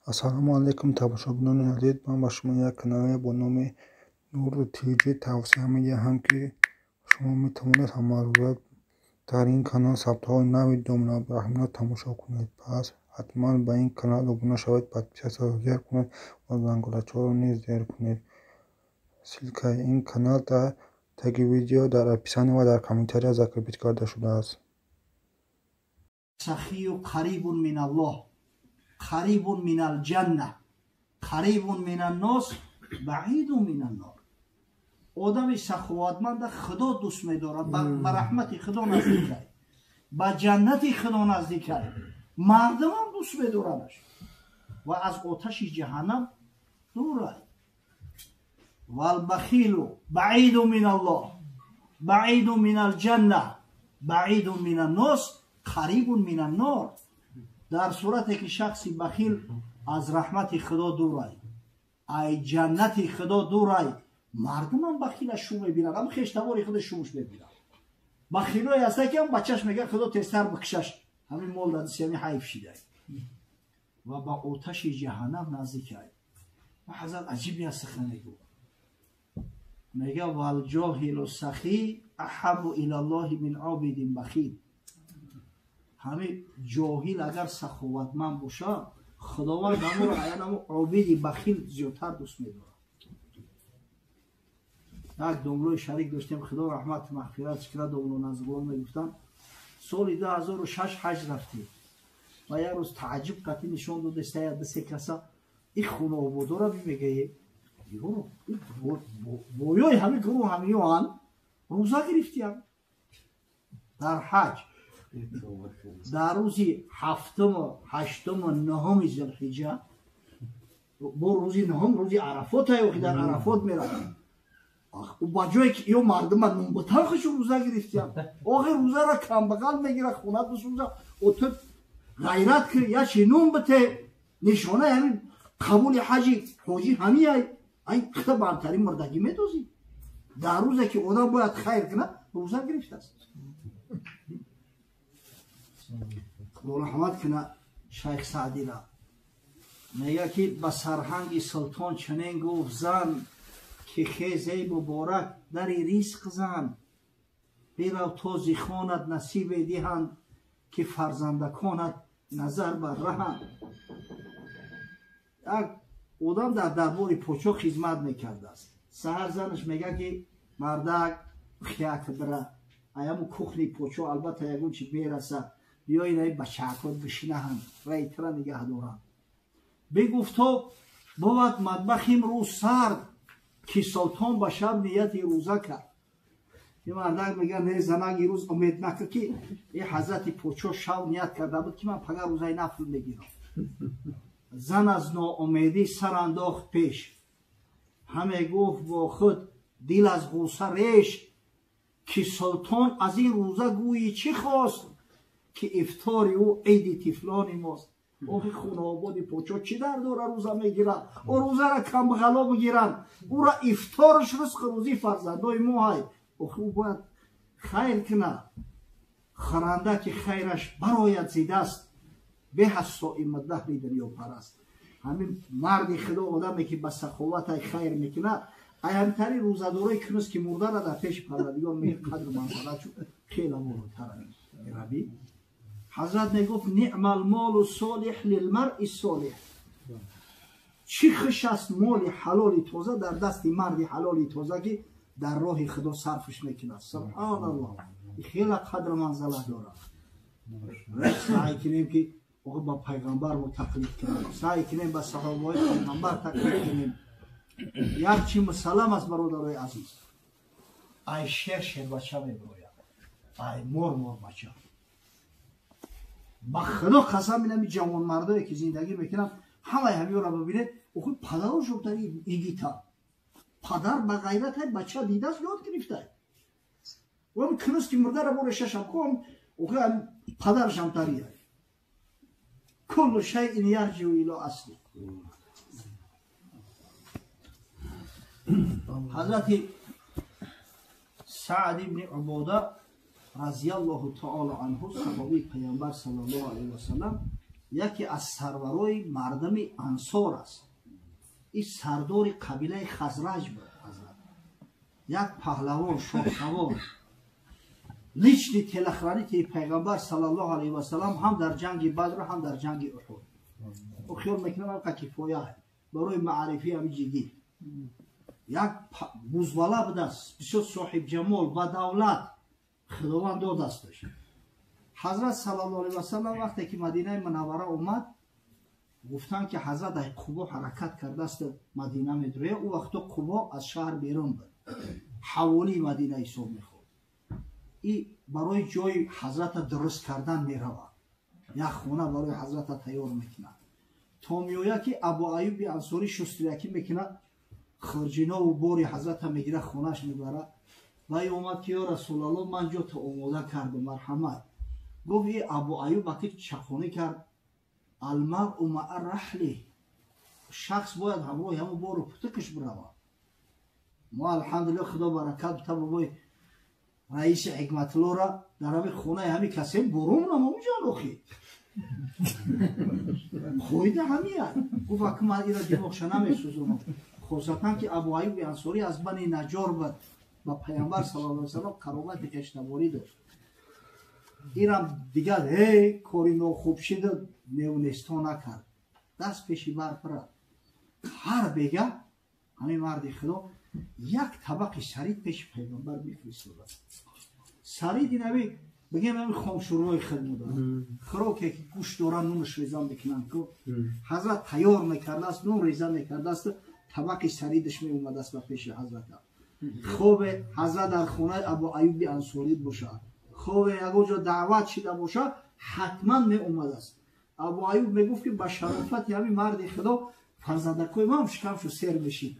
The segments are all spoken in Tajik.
Ассалому алайкум, тамошобинони азиз. Ман ба шумо як канале бо номи Нур ТЖ тавсия медиҳам, ки шумо метавонед ҳамарӯза дар ин канал сабтҳои нави Домла Абдураҳимро тамошо кунед. Пас ҳатман ба ин канал обуна шавед, подписаться зер кунед ва зангулачаро низ зер кунед. Ссылкаи ин канал дар таги видео, дар описание ва дар комментария закрепить карда шудааст. Сахию қарибун миналлоҳ, қарибун минал ҷанна, қарибун минаннос, баъидун минаннор. Одами саховатманда Худо дӯст медорад, ба раҳмати Худо наздикай, ба ҷаннати Худо наздикай, мардумам дӯст медорадаш ва аз оташи ҷаҳаннам дурай. Валбахилу баъиду миналлоҳ, баъиду минал ҷанна, баъиду минаннос, қарибун минаннор. Дар сурате ки шахси бахил аз раҳмати Худо дурай, ай ҷаннати Худо дурай, мардумам бахила шу мебинад, ам хештавори худаш шумуш мебинад. Бахилое ҳаста, ки ам бачаш мега, Худо тезтар бикшаш, ҳамин мол дадиси, ҳамин ҳайф шидай ва ба оташи ҷаҳаннам наздикай. Ва ҳазрат аҷиб як сухан мегӯ, мега: валҷоҳилу сахӣ аҳаббу илаллоҳи мин обидин бахил. Ҳамин ҷоҳил агар саховатманд бошад, Худованд ҳаморо аянамо обиди бахил зиёдтар дӯст медорад. Як домлои шарик доштем, Худо раҳмат мағфират кунад, домло Назрулло мегуфтанд, соли 2006 ҳаҷ рафтем ва як рӯз тааҷҷуб қатъӣ нишон додеста як ду се каса ин хонаободора бимегае, боёи ҳамин гурӯҳ ҳамиёан рӯза гирифтиям дар ҳаҷ, дар рӯзи ҳафтуму ҳаштуму нуҳуми Зулҳиҷа, бо рӯзи нуҳум рӯзи Арафот охи дар Арафот мерафтем. Ба ҷое ки ё мардума нунбутан хушу рӯза гирифтиям, охи рӯзаро камбағал мегира, хона бисӯза, ту ғайрат ки ячи нун бите, нишонаи ҳамин қабули ҳаҷи ҳоҷӣ ҳамиай. Ай қита бартарин мурдагӣ медозӣ. Дар рӯзе ки одам бояд хайр кунад, рӯза гирифтааст. Худо раҳмат кунад Шайх Саъдира, мега ки ба сарҳанги султон чунин гуфт зан, ки хез, эй муборак, дари ризқ зан, бирав то зихонат насибе диҳанд, ки фарзандаконат назар бар раҳанд. Як одам дар дарбори подшоҳ хизмат мекардааст. Саҳар занаш мега, ки мардак, хияк бира аяму кухни подшоҳ, албатта ягон чи мераса, биё инаи бачаакот бишинаҳанд, райтра нигаҳ доранд. Бигуфто бовад матбахим рӯз сард, ки султон ба шаб нияти рӯза кард. Ин мардак мега: не, занак, ирӯз умед накар, ки и ҳазрати подшоҳ шаб ният карда буд, ки ман пага рӯзаи нафл мегирам. Зан аз ноумедӣ сар андохт пеш, ҳаме гуфт бо худ дил аз ғусса реш, ки султон аз ин рӯза гӯйӣ чӣ хост, ки ифтори ӯ иди тифлони мост. Охи хонаободи подшоҳ чӣ дар дора рӯза мегирад? О рӯзара камбағало бигиранд, ӯра ифтораш ризқу рӯзии фарзандои мо ҳай. Охи ӯ бояд хайр кунад. Хӯранда ки хайраш барояд зидаст, беҳ аз соима даҳри дунёпараст. Ҳамин марди Худо, одаме ки ба саховатай хайр мекунад, аямтари рӯзадорои кунуз ки мурдара дар пеши Парвардигор мега қадру манзалатшу хела болотар. Раби ҳазрат мегуфт: ниъма лмолу солиҳ лилмаръи солиҳ. Чӣ хуш аст моли ҳалоли тоза дар дасти марди ҳалоли тоза, ки дар роҳи Худо сарфш мекунад. Субҳоналлоҳ, хела қадру манзалат дорад. Саъй кунем, ки ба пайғамбар мо тақлид кунем, саъй кунем, ба саҳобаҳои пайғамбар тақлид кунем. Як чи мусаллам аст, бародарои азиз: ай шер шербача мебирояд, ай мор морбача. Ба Худо қасам, инами ҷавонмардое ки зиндагӣ мекунанд, ҳамаи ҳамиёро бибинед, охи падарошон тари игита, падар ба ғайратай, бача дидааст, ёд гирифтай. Кунуз ки мурдара боре шашам ком, охи падарашам тария. Куллу шайъин ярҷиу ило асли. Ҳазрати Саъд ибни Убода разияллоҳу таоло анҳу, саҳобии Паямбар саллаллоҳу алайҳи васалам. яке аз сарварои мардами ансор аст. Ин сардори қабилаи Хазраҷ буд. Ҳазрат як паҳлавон, шоҳсавор, личный телохранители пайғамбар саллаллоҳу алайҳи васаллам ҳам дар ҷанги Бадр, ҳам дар ҷанги Уҳуд. Ӯ хиёл мекунам ҳамқа кифоя барои маърифи ҳами ҷиддӣ. Як бузвала будааст, бисёр соҳибҷамол, ба давлат Худованд додасташ. Ҳазрат саллаллоҳу алайҳи васаллам вақте ки Мадинаи Мунаввара омад, гуфтанд ки ҳазрат ай Қубо ҳаракат кардааст, Мадина медурӯяд. Ӯ вақто Қубо аз шаҳр берун буд, ҳаволии Мадина ҳисоб мехӯрд. И барои ҷои ҳазрата дуруст кардан меравад, як хона барои ҳазрата тайёр мекунад. То меояд ки Абу Аюби Ансорӣ шустрякӣ мекунад, хурҷинову бори ҳазрата мегирад, хонаш мебарад. Вай омад ки ё Расулаллоҳ, ман ҷото омода кардам, марҳамат. Гуфт и Абу Аюб аки чақонӣ кард, алмаръу маа раҳли, шахс бояд ҳамроҳи ҳамон бору путукаш биравад. Мо алҳамдулиллоҳ, Худо баракат бита, бобои раиси Ҳикматуллоҳра дар ҳамин хонаи ҳамин касе бурумнам омуҷон охи қоида ҳамия. Гуфт аки ман ира димоғша намесӯзонам, хосатан ки Абу Аюби Ансорӣ аз Бани Наҷор буд, ба пайғамбар саллаллоҳу алайҳи васаллам қаробати хештаборӣ дошт. Инам дигар ҳей кори нохуб шида неунесто накард, даст пеши барф рафт. Ҳар бега ҳамин марди Худо як табақи сарид пеши пайғамбар мефиристодад. Сарид инави бигем ҳамин хомшӯрвои худ дорад, хӯроке ки гӯшт дорад, нунаш реза мекунанд ку, ҳазрат тайёр мекардааст, нун реза мекардааст, табақи саридаш меомадааст ба пеши ҳазрата. Хобе ҳазрат дар хонаи Абу Аюби Ансорӣ бошад, хобе ягон ҷо даъват шида бошад, ҳатман меомадааст. Абу Аюб мегуфт ки ба шарофати ҳамин марди Худо фарзандакои ман шикамшу сер мешид.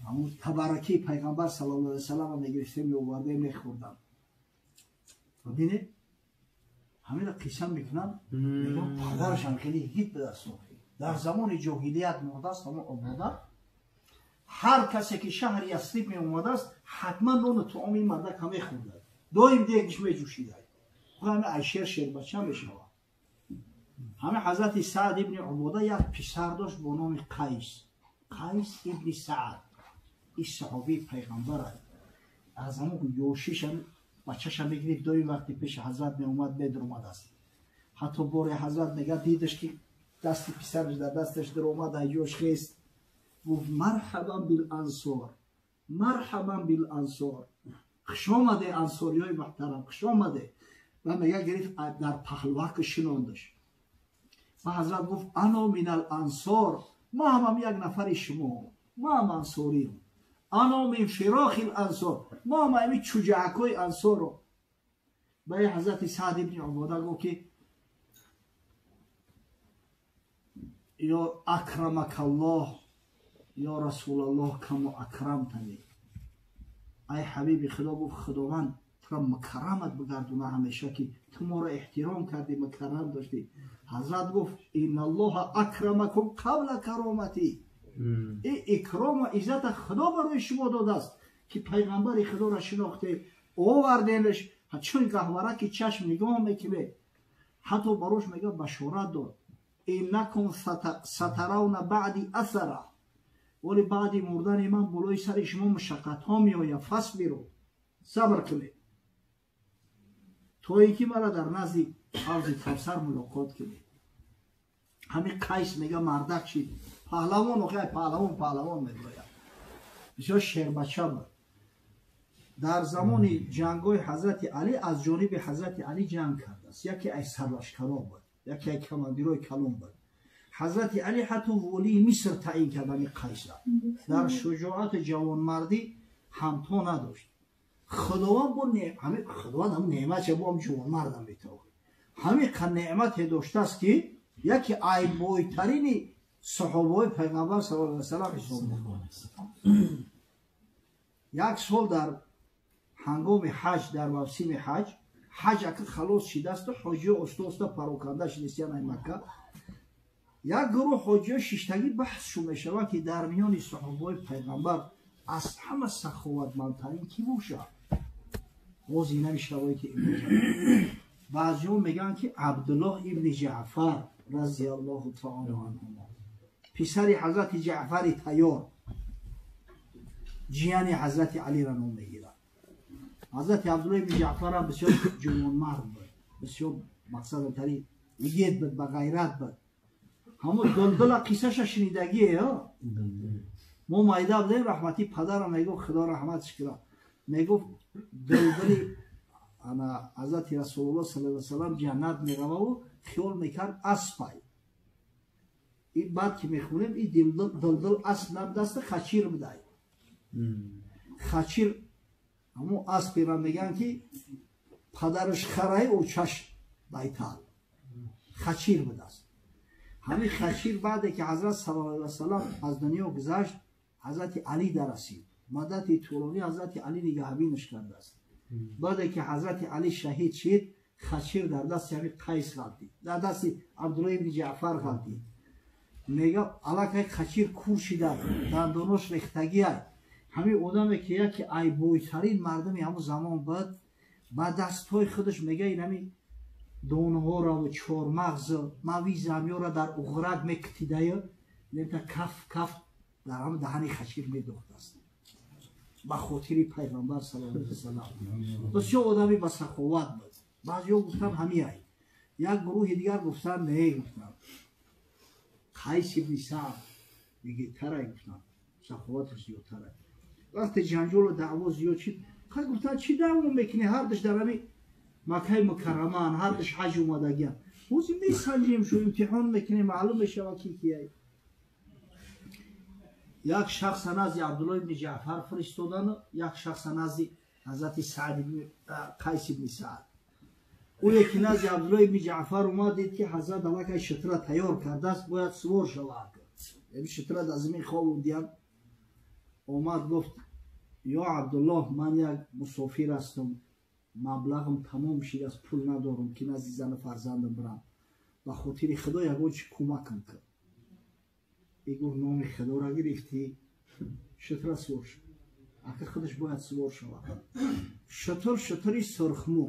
Ҳамун табаракии пайғамбар саллаллоҳу алайҳи васаллам мегирифтем, меовардем, мехӯрдам. Бибинед, ҳаминро қисса мекунам, мегӯям падарашам хеле ҳит будааст. Дар замони ҷоҳилият мурдааст ҳамон обода. Ҳар касе ки шаҳри Ясриб меомадааст, ҳатман нону таоми ин мардака мехӯрдад, доим дегиш меҷӯшида. Ҳами айшер шербача мешавад. Ҳами ҳазрати Саъд ибни Убода як писар дошт бо номи Қайс, Қайс ибни Саъд. Ин саҳобии пайғамбар аст. Аз ҳамон ёшиш бачаша мегирифт, доим вақти пеши ҳазрат меомад, медуромадааст. Ҳатто боре ҳазрат мега дидаш ки дасти писараш дар дасташ дуромад, айҷош хест, гуфт марҳабан билансор, марҳабан билансор, хуш омаде ансориёи муҳтарам, хуш омаде. Ва мега гирифт дар паҳлваки шинондаш. Ва ҳазрат гуфт ано минал ансор, ма ҳамам як нафари шумо, ма ҳам ансориам, ано мин фирохи ансор, ма ҳам ами чуҷаакҳои ансоро. Ба ҳазрати Саъд ибни Убода гуфт ки ё акрамакаллоҳ ё Расулаллоҳ камо акрамтани, ай ҳабиби Худо, гуфт Худованд тура мукаррамат бигардона ҳамеша, ки ту моро эҳтиром кардӣ, мукаррам доштӣ. Ҳазрат гуфт инналлоҳа акрамакум қабла кароматӣ, и икрому иззата Худо барои шумо додааст ки пайғамбари Худоро шинохте, оварденаш, чун гаҳвара ки чашм нигоҳ мекунед. Ҳатто барош мега башорат дод иннакум сатаравна баъди асара, вале баъди мурдани ман болои сари шумо мушаққатҳо меояд, фасбиру, сабр кунед то ин ки мара дар назди ҳавзи Кавсар мулоқот кунед. Ҳамин Қайс мега мардак шид, паҳлавон, охи паҳлавон паҳлавон мегӯяд, бисёр шербача буд. Дар замони ҷангҳои ҳазрати Алӣ аз ҷониби ҳазрати Алӣ ҷанг кардааст, яке аз сарлашкаро буд, яке аз командирои калон буд. Ҳазрати Алӣ ҳатто волии Миср таъин кард ҳамин Қайсра. Дар шуҷоату ҷавонмардӣ ҳамто надошт. Худованд бо Худованд ҳам неъматша бо ҳам ҷавонмардам метавонад. Ҳамин қа неъмате доштааст ки яке айбойтарини саҳобаҳои пайғамбар саллаллоҳу алайҳи васаллам ҳисоб мекунад. Як сол дар ҳангоми ҳаҷ, дар мавсими ҳаҷ, ҳаҷ ака халос шидасту ҳоҷиё оста оста пароканда шидастиян ай Макка. Як гурӯҳ ҳоҷиё шиштагӣ баҳс шу мешавад ки дар миёни саҳобаҳои пайғамбар аз ҳама саховатмандтарин кӣ бошад? Боз инами шароити имрӯза. Баъзиҳо мегӯянд ки Абдуллоҳ ибни Ҷаъфар, разияллоҳу таъала анҳума, писари ҳазрати Ҷаъфари Тайёр, ҷияни ҳазрати Алиро ном мегирад. Ҳазрати Абдуллоҳ ибни Ҷаъфар ҳам бисёр ҷавонмард буд, бисёр мақсадтари игет буд, ба ғайрат буд. Ҳамон дилдила қиссаша шунидагие. Мо майда будем, раҳмати падарам мегуфт, Худо раҳматш кунад, мегуфт дилдили ана ҳазрати Расулуллоҳ саллаллоҳу алайҳи васаллам ҷаннат мерававу хиёл мекард аспай. И баъд ки мехонем, и дилдил асп набудаста, хачир будай. Хачир ҳамон аспера мегӯянд, ки падараш харай, очаш байтал, хачир будааст. Ҳамин хачир баъде ки ҳазрат саллаллоҳу алайҳи васаллам аз дунё гузашт, ҳазрати Алӣ дарасид. Муддати тӯлонӣ ҳазрати Алӣ нигаҳбинаш кардааст. Баъде ки ҳазрати Алӣ шаҳид шид, хачир дар дасти ҳамин Қайс ғалтид, дар дасти Абдуллоҳ ибни Ҷаъфар ғалтид. Мега аллакай хачир кур шида, дандонош рехтагиай. Ҳамин одаме ки яке айбойтарин мардуми ҳамон замон буд, ба дастҳои худаш мега ин ҳамин донҳораву чормағзу мавизамёра дар уғрак мекитидаю, лента каф каф дар ҳамон даҳани хачир медохтааст ба хотири пайғамбар саллаллоҳу алайҳи васаллам. Бисёр одами ба саховат буд. Баъзеҳо гуфтанд ҳамиай, як гурӯҳи дигар гуфтанд не, гуфтанд Қайс ибни Саъд дигетарай, гуфтанд саховаташ зиёдтарай. Вақте ҷанҷолу даъво зиёд шид, хай гуфтанд чӣ даъво мекунӣ, ҳардуш дар ҳами Маккаи Мукаррамаан, ҳардуш ҳаҷ омадагиан, ҳозир месанҷем шу, имтиҳон мекунем, маълум мешавад ки кияй. Як шахса назди Абдуллоҳ ибни Ҷаъфар фиристодану як шахса назди ҳазрати Қайс ибни Саъд. Ӯе ки назди Абдуллоҳ ибни Ҷаъфар омад, дид ки ҳазрат аллакай шитра тайёр кардааст, бояд сувор шавад. Шитра дар замин хобондиям. Омад, гуфт: ё Абдуллоҳ, ман як мусофир ҳастам, маблағам тамом шидааст, пул надорам ки назди зану фарзандам бирам, ба хотири Худо ягон чи кӯмакам кун. И гуфт: номи Худоро гирифтӣ, шитра сувор шуд. Ака худаш бояд сувор шавад. Шутур шутури сурхмӯ,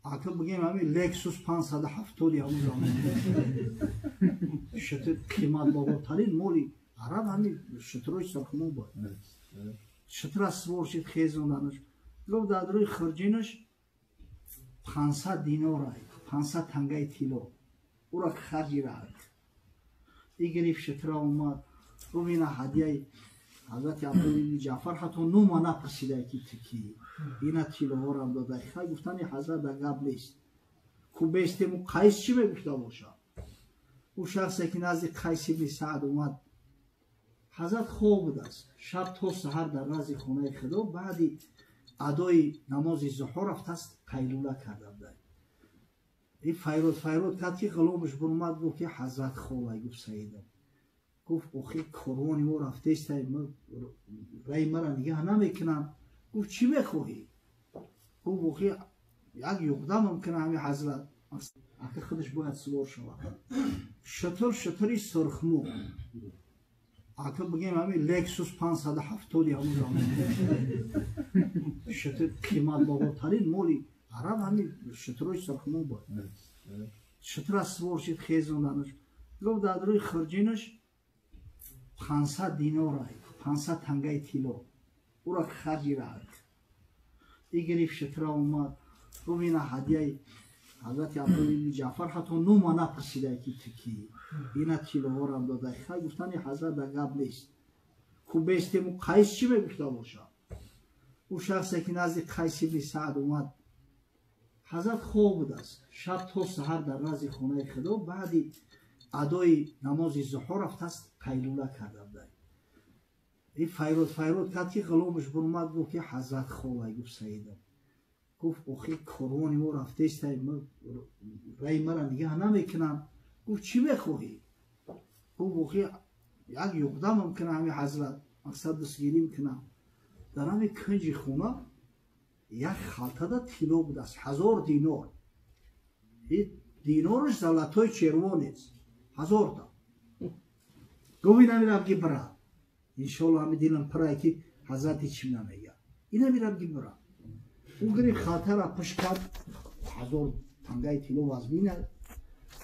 ака бигем ҳамин Лексус 570 ҳамон замон, шутур қиматбаҳотарин моли араб ҳамин шутурои сурхмӯ буд. Шутура сувор шид, хезонданаш. Гуфт дар рӯи хурҷинаш 500 динорай, 500 тангаи тилло, ӯро харҷи раҳ. И гирифт шитра омад, гуфт ина ҳадияи ҳазрати Абдуллоҳ ибни Ҷаъфар, ҳатто нума напурсидай ки ту кӣ, ина тиллоҳорам додай. Хай гуфтани ҳазрат дар гап нест, ку бестему Қайс чӣ мегуфта бошад? Ӯ шахсе ки назди Қайс ибни Саъд омад, ҳазрат хоб будааст. Шаб то саҳар дар назди хонаи Худо, баъди адои намози зуҳр рафтааст, қайлула карда будай. И файрод файрод кард ки ғуломаш бурмад, гуфт ки ҳазрат хобай. Гуфт: саидам. Гуфт: охи корвони мо рафтестай, раи мара нигаҳ намекунам. Гуфт: чӣ мехоҳӣ? Гуфт: охи як ёрдам мумкина ҳамин ҳазрат, ака худаш бояд сувор шавад. Шутур шутури сурхмӯ, ака бигем ҳамин Лексус 570 ҳамон замон, шутур қиматбаҳотарин моли араб ҳамин шутурои сурхмӯ буд. Шутура сувор шид, хезонданаш. Гуфт дар рӯи хурҷинаш 500 динорай, 500 тангаи тилло, ӯро харҷи раҳ. И гирифт шитра омад, гуфт ина ҳадияи ҳазрати Абдуллоҳ ибни Ҷаъфар, ҳатто нума напурсидай ки ту кӣ, ина тиллоҳорам додай. Хай гуфтани ҳазрат дар гап нест, ку бестему Қайс чӣ мегуфта бошад? Ӯ шахсе ки назди Қайс ибни Саъд омад, ҳазрат хоб будааст. Шаб то саҳар дар назди хонаи Худо, баъди адои намози зуҳр рафтааст, қайлула карда будай. И файрод файрод кард ки ғуломаш бурмад, гуфт ки ҳазрат хобай. Гуфт: саидам. Гуфт: охи корвони мо рафтестай, раи мара нигаҳ намекунам. Гуфт: чӣ мехоҳӣ? Гуфт: охи як ёрдам мумкина ҳамин ҳазрат, мақсад дастгирӣ мекунам. Дар ҳамин кунҷи хона як халтада тилло будааст, 1000 динор, динораш золотой червонец, 1000та. Гуфт: ина мирам ки бира, иншоалло ҳами дилам пирае ки ҳазрати чӣ намегӯяд, ина мирам ки бира. Ӯ гирифт халтара, пушт кард, 1000 тангаи тилло вазмина.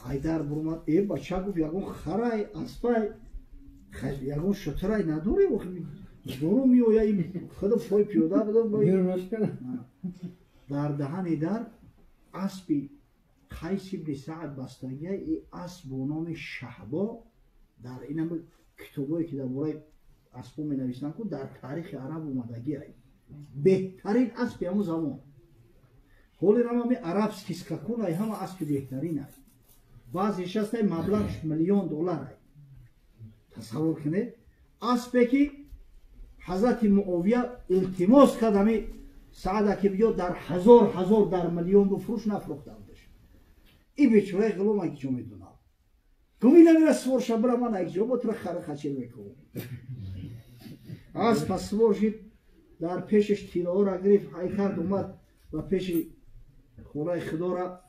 Айдар бурмад, бача гуфт, ягон харай, аспай, ягон шутурай надорӣ, дору меоя, худо пой пиёда будам. Дар даҳани дар аспи Қайс ибни Саъд бастагия, и асп бо номи Шаҳбо дар инам китобое ки дар бораи аспо менависанд ку дар таърихи араб омадагиай. Беҳтарин аспи ҳамун замон. Ҳоле рам ҳами арабский скакун ай ҳама аспи беҳтарин ай. Баъзеш ҳастай маблағш миллион доллар ай. Тасаввур кунед, аспе ки ҳазрати Муовия илтимос кард ҳами Саъда ки биё дар ҳазор ҳазор дар миллион бифурӯш, нафурӯхтандаш. И бечораи ғулом ай киҷо медонад. Гуфт ина мера свор ша бира, ман ай киҷо бо тура хара хачир мекунам. Аспа свор шид, дар пешаш тилоҳоро гирифт, ҳай кард, омад ба пеши хонаи худора.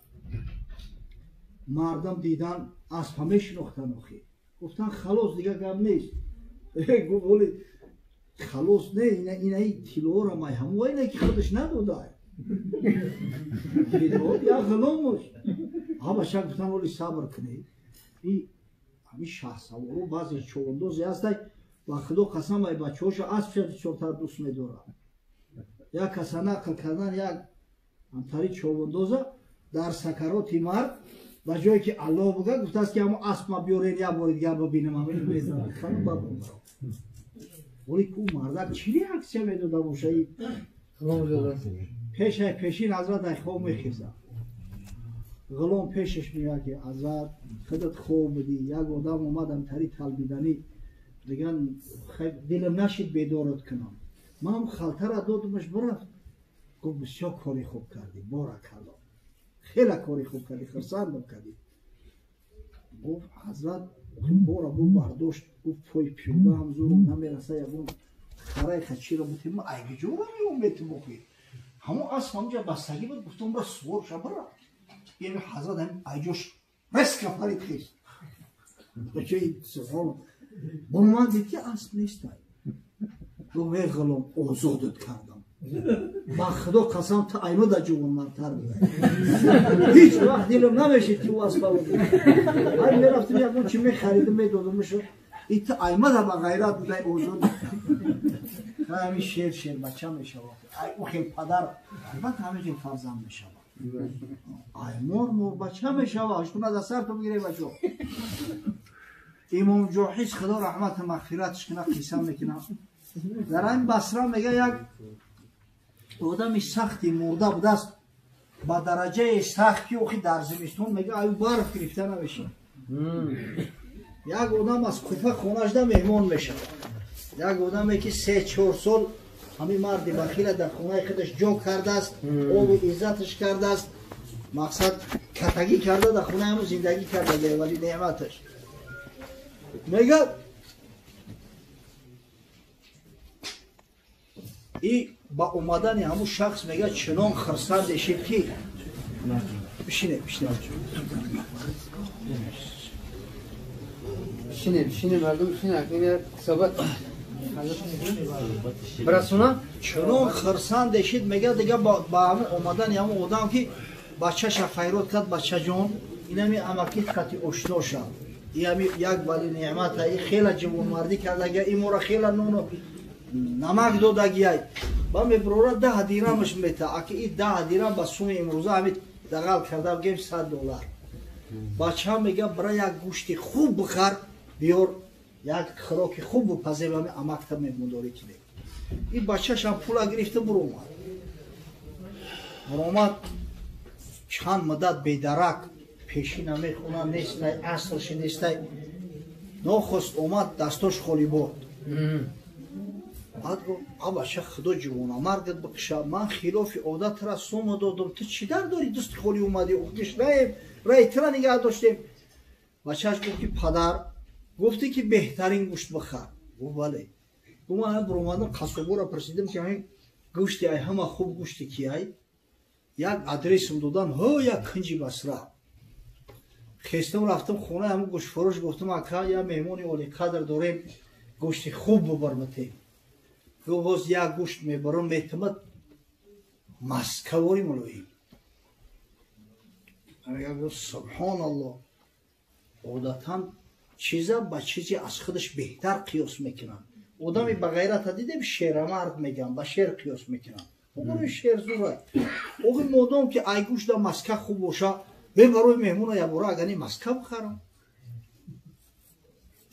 Мардам дидан аспа мешинохтанд охи. Гуфтанд халос, дигар гап нест. Гуфт оли халос не, инаи тилоҳоро май ҳамон ина ки худаш надода. Тилоҳо як ғуломуш. Ҳамаша гуфтанд оли сабр кунед. И ҳамин шаҳсаворо баъзе човандозе ҳастай, ба худо қасам ай бачаҳоша аспша бисёртар дӯст медорад. Як каса нақл кардан, як ҳамтари човандоза дар сакароти марг ба ҷое ки Аллоҳ буга гуфтааст ки ҳамон асп ма биёрен як бори дигар бибинам, ҳамин мезанад. Оли ку мардак чӣ реаксия медода боша? Пешай пешин ҳазрат ай хоб мехезад. Ғулом пешаш меояд ки ҳазрат худат хоб будӣ, як одам омад ҳамтари талбиданӣ, дигар дилам нашид бедорат кунам. Ман халтара додумаш бирафт. Гуфт бисёр кори хуб кардӣ, боракалло, хеле кори хуб кардӣ, хурсандам кардӣ. Гуфт ҳазрат бора бу бардошт, гуфт пой пиёда ҳам зурам намераса, ягон хараи хачиро бутем, ман ай киҷора меом метим охи. Ҳамон асп ҳамҷа бастагӣ буд, гуфтам бира сувор ша бира. Яъне ҳазрат ҳамин айҷош резко парид хест. Бачаи субҳон бо ман дид ки асп нестай. Гуфт эй ғулом, озодат кардам. Ба худо қасам ту айно дар ҷувонмардтар будай. Ҳеҷ вақт дилам намешид ки ӯ аспа буд. Ай мерафтим ягон чи мехаридим медодимшо. И ту аймада ба ғайрат будай, озод. Ҳамин шер шер бача мешавад. Ай ӯ хел падар албатта ҳамин хел фарзанд мешавад. Ай мор мор бача мешавад. Ҳаштуна дар сар ту бигирей бачо. Имом Ҷоҳиз худо раҳмату мағфиратш кунад қисса мекунад. Дар ҳамин Басра мега як одами сахти мурда будааст, ба дараҷаи сахт ки охи дар зимистон мега аю барф гирифта намешавад. Як одам аз Куфа хонашда меҳмон мешавад. Як одаме ки 3-4 сол ҳамин марди бахила дар хонаи худаш ҷо кардааст, обу иззаташ кардааст, мақсад катагӣ карда дар хонаи ҳамун зиндагӣ карда, вали неъматаш. Мега и ба омадани ҳамун шахс мега чунон хурсанд шид ки бишине, бишине. Бишине, бишине, мардум бишине, акнун суҳбат برسونا чунон хурсанд шид мега дига ба ҳамун омадани ҳамун одам ки бачаша файрод кард, бачаҷон, инами амаки хати ошно шав. Ами як вали неъмата, и хела ҷавонмардӣ кардагия, и мора хела нону намак додагияй. Ба меброра 10 дирамаш мета, аки и 10 дирам ба суми имрӯза ҳами дағал карда бигем $100. Бача мега бира як гӯшти хуб бихар, биёр як хӯроки хуб бипазем, ҳами амакта меҳмондорӣ кунем. И бачашам пула гирифта буромад. Буромад чанд муддат бедарак пешина мехона нестай, асрши нестай. Нохост омад дастош холӣ борд. Баъд гуфт а бача худо ҷавонамаргат бикша, ман хилофи одатра сума додам, ту чӣ дар дорӣ дусти холӣ омадӣ? Гишнаем, раи тира нигаҳ доштем. Бачааш гуфт ки падар, гуфтӣ ки беҳтарин гӯшт бихар. Гуфт бале. Гуфт ман буромадам қассобора пурсидам ки ҳамин гӯшти ай ҳама хуб гӯшти ки ай? Як адресам додан, ҳо як кунҷи Басра. Хестам рафтам хонаи ҳамун гӯштфурӯш, гуфтам ака як меҳмони олиқадр дорем, гӯшти хуб бибар битем. Гуфт боз як гӯшт мебарам метимад маскавори мулоим. Мега гуфт субҳоналлоҳ. Одатан чиза ба чизи аз худаш беҳтар қиёс мекунанд. Одами ба ғайрата дидем, шерамард мегӯянд, ба шер қиёс мекунанд. Оғои шер зурай. Оғи модом ки ай гӯшта маска хуб боша, бе барои меҳмона якбора агани маска бихарам.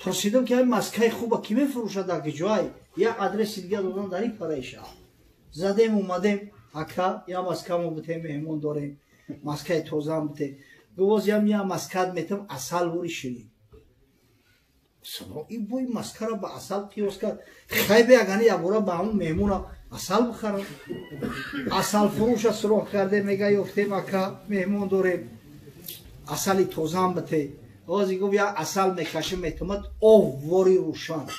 Пурсидам ки ай маскаи хуба ки мефурӯшад дар ҷой? Як адреси дига додан дар ин параи шаҳр. Задем омадем, ака, я маскамо битем, меҳмон дорем, маскаи тозаам битем. Гувоз ям я маскат метам, асал вори ширин. Ин бой маскара ба асал қиёс кард. Хай бе агани якбора ба ҳамун меҳмона асал бихарам. Асал фурӯша суроғ кардем, мега ёфтем, ака, меҳмон дорем, асали тозаам бите. Ози гуфт я асал мекашим, метумад об вори рӯшан.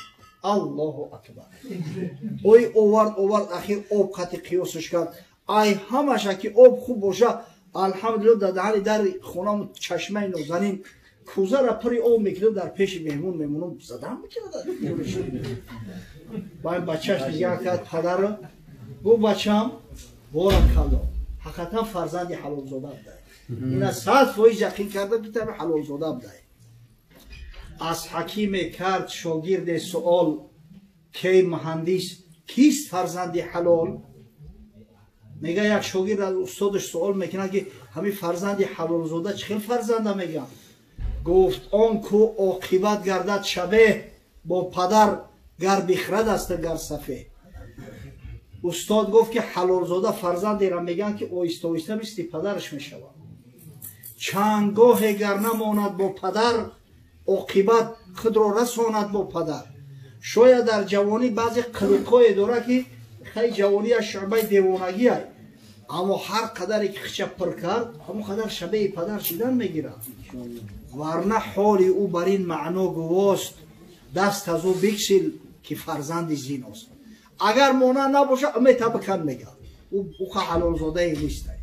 Аллоҳу акбар. Ой овард, овард, ахир об қати қиёсаш кард. Ай ҳамаша ки об хуб боша, алҳамдулилла дар даҳани дари хонамон чашмаи нозанин кӯзара пури об мекунад, дар пеши меҳмон мемонам задан мекунад. Баъд бачаш нигоҳ кард падарро, гуфт бачам боракалло, ҳақиқатан фарзанди ҳалолзода будай. Ина 100% яқин карда битами ҳалолзода будай. Аз ҳакиме кард шогирде суол, кей муҳандис кист фарзанди ҳалол? Мега як шогирд аз устодаш суол мекунад ки ҳамин фарзанди ҳалолзода чӣ хел фарзанда мегӯянд? Гуфт он ку оқибат гардад шабеҳ бо падар, гар бихрад аст гар сафеҳ. Устод гуфт ки ҳалолзода фарзандеро мегӯянд ки оҳиста оҳиста мисли падараш мешавад. Чанд гоҳе гар намонад бо падар, оқибат худро расонад бо падар. Шояд дар ҷавонӣ баъзе қилиқҳое дорад ки хай ҷавониаш шӯъбаи девонагиа, аммо ҳар қадаре ки хича пир кард, ҳамон қадар шабеҳи падар шидан мегирад. Варна ҳоли ӯ бар ин маъно гувост, даст аз ӯ бикшил ки фарзанди зиност. Агар монанд набошад, метабикан мегӯяд. Ӯ ҳалолзодае нистай.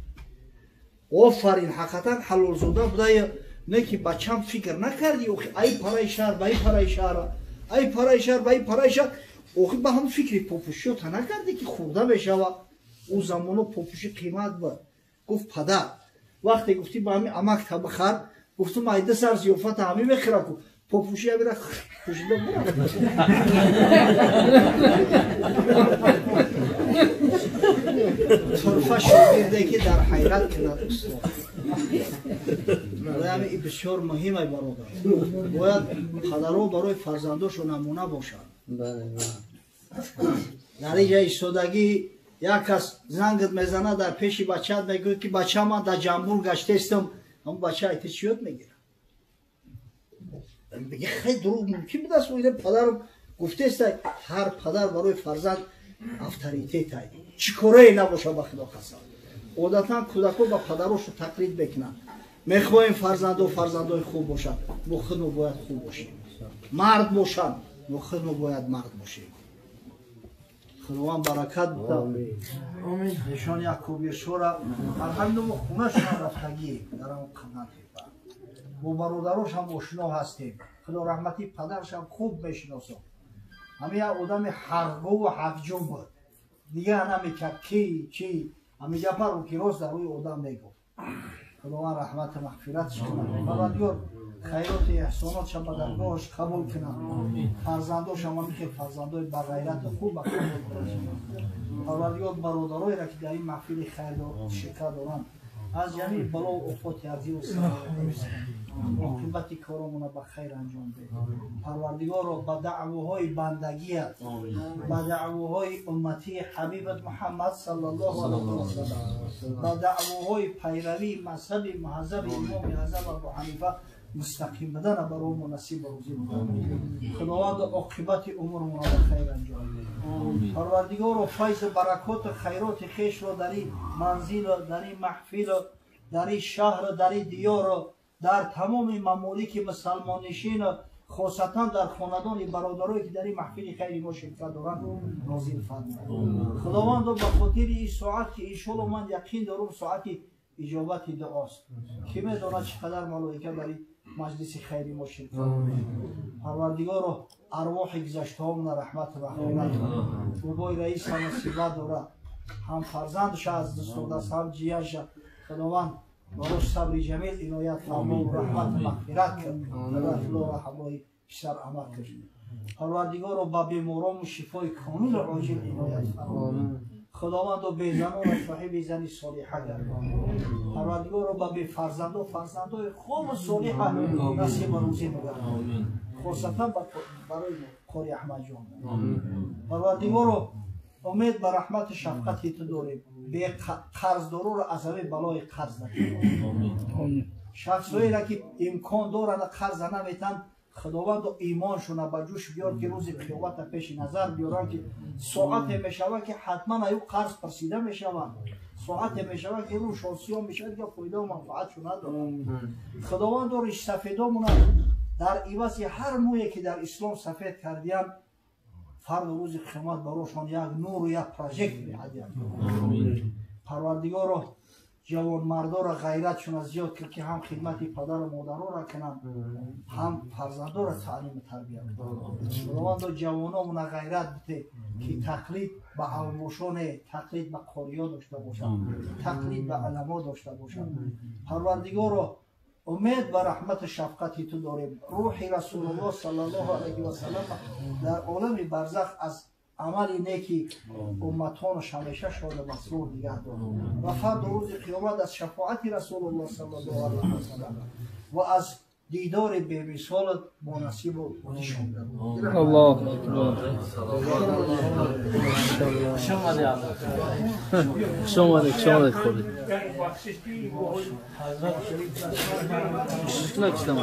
Офарин, ҳақиқатан ҳалолзода будая, не ки бачам фикр накардӣ, охи ай параи шаҳр ба ай параи шаҳр, ай параи шаҳр ба ай параи шаҳр, охи ба ҳам фикри попушиёта накардӣ ки хӯрда мешава. Ӯ замоно попуши қимат буд. Гуфт падар, вақте гуфтӣ ба ҳамин амакта бихар, гуфтум ай ду сар зиёфата ҳамин мехӯрам ку попуши ҳамира пӯшида бурам. Турфа шогирде ки дар ҳайрат кунад устод. Барои ин бисёр муҳим ай бародар. Бояд падаро барои фарзандошон намуна бошанд. Дар ин ҷа истодагӣ як кас зангат мезанад, дар пеши бачаат мегӯяд ки бача ман дар Ҷамбул гаштаистам, ҳамон бача айти чӣ ёд мегирад? Мега хеле дурӯғ мумкин будааст, падарам гуфтааст. Ҳар падар барои фарзанд авторитет ай, чӣ корае набошад ба худо қасам. Одатан кӯдакҳо ба падарошон тақлид мекунанд. Мехоҳем фарзандо фарзандои хуб бошанд, мо худмо бояд хуб бошем. Мард бошанд, мо худмо бояд мард бошем. Худованд баракат буда. Нишон як кобиршора алҳамдулилла мо хонашон рафтагӣ дар он қадам. Бо бародарошам ошно ҳастем. Худо раҳматӣ падарашам хуб мешиносам. Ҳамин як одами ҳақгӯву ҳақҷӯ буд. Дигар намекард ки чӣ, ҳамин гапа рӯки рост дар рӯи одам мегуфт. Худованд раҳмату мағфиратш кунад. Парвардигор хайроту эҳсонотша ба даргоҳаш қабул кунад. Фарзандошам ҳамин хел фарзандои бағайрату хуб ба қабул кунад. Парвардигор бародароеро ки дар ин маҳфили хайр ширкат доранд, аз ҷамеи балову офоти арзиву оқибати коромона ба хайр анҷом деҳ. Парвардигорро ба даъвоҳои бандагият, ба даъвоҳои умматии ҳабибат Муҳаммад саллаллоҳу алайҳи васаллам, ба даъвоҳои пайравии мазҳаби муҳаззаби имоми аъзам Абу Ҳанифа мустақим будана барои мо насиб ва рӯзӣ бикун. Худованд оқибати умрмонро ба хайр анҷом деҳ. Парвардигоро файзу баракоту хайроти хешро дар ин манзилу дар ин маҳфилу дар ин шаҳру дар ин диёру дар тамоми мамолики мусалмоннишину хосатан дар хонадони бародарое ки дар ин маҳфили хайри мо ширкат доранд нозил фармояд. Худовандо ба хотири ин соат ки иншоалло ман яқин дорам соати иҷобати дуост, ки медонад чӣ қадар малоика дар ин маҷлиси хайри мо ширкат доранд. Парвардигоро арвоҳи гузаштаҳомона раҳмату мағфират кун. Бобои раиса насиба дорад, ҳам фарзандша аз даст додааст, ҳам ҷияша. Худованд Барош сабри ҷамил иноят фармо, раҳмат мағфират кар. Аллоҳ ҳамроҳи писар амал кар. Парвардигоро, ба беморому шифои комилу оҷил иноят фармо. Худовандо, безанона соҳиби зани солиҳа гардон. Парвардигоро, ба бефарзандо фарзандои хубу солиҳа насибу рӯзӣ бигардон, хосатан барои қори Аҳмадҷон. Парвардигоро, умед ба раҳмати шафқати ту дорем. Қарздороро аз ҳамин балои қарз накун. Шахсҳоеро ки имкон доранд, қарза наметанд, Худовандо, имоншона ба ҷӯш биёр, ки рӯзи қиёмата пеши назар биёранд, ки соате мешавад, ки ҳатман аю қарз пурсида мешаванд. Соате мешавад, ки рӯшон сиём мешавад, ки фоидаву манфаатшо надорад. Худовандо, ришсафедомона дар ивази ҳар мӯе ки дар ислом сафед кардиянд, фарду рӯзи қиёмат барошон як нуру як прожектор меҳадиянд. Парвардигоро, ҷавонмардоро ғайратшона зиёд кир, ки ҳам хидмати падару модароро кунанд, ҳам фарзандоро таълиму тарбия кунанд. Худовандо, ҷавономона ғайрат бите, ки тақлид ба авбошоне, тақлид ба қориё дошта бошанд, тақлид ба уламо дошта бошанд. Парвардигоро, умед ба раҳмату шафқати ту дорем. Рӯҳи Расулуллоҳ саллаллоҳу алайҳи васаллам дар олами барзах аз амали неки умматонаш ҳамеша шоду масрур нигаҳ дор ва фарду рӯзи қиёмат аз шафоати Расулуллоҳ саллаллоҳу алайҳи васаллам ва аз дидори бемисолат мунасибу нишон. Аллоҳу акбар. Хуш омадед, хуш омадед, Холид. Кушна киштам.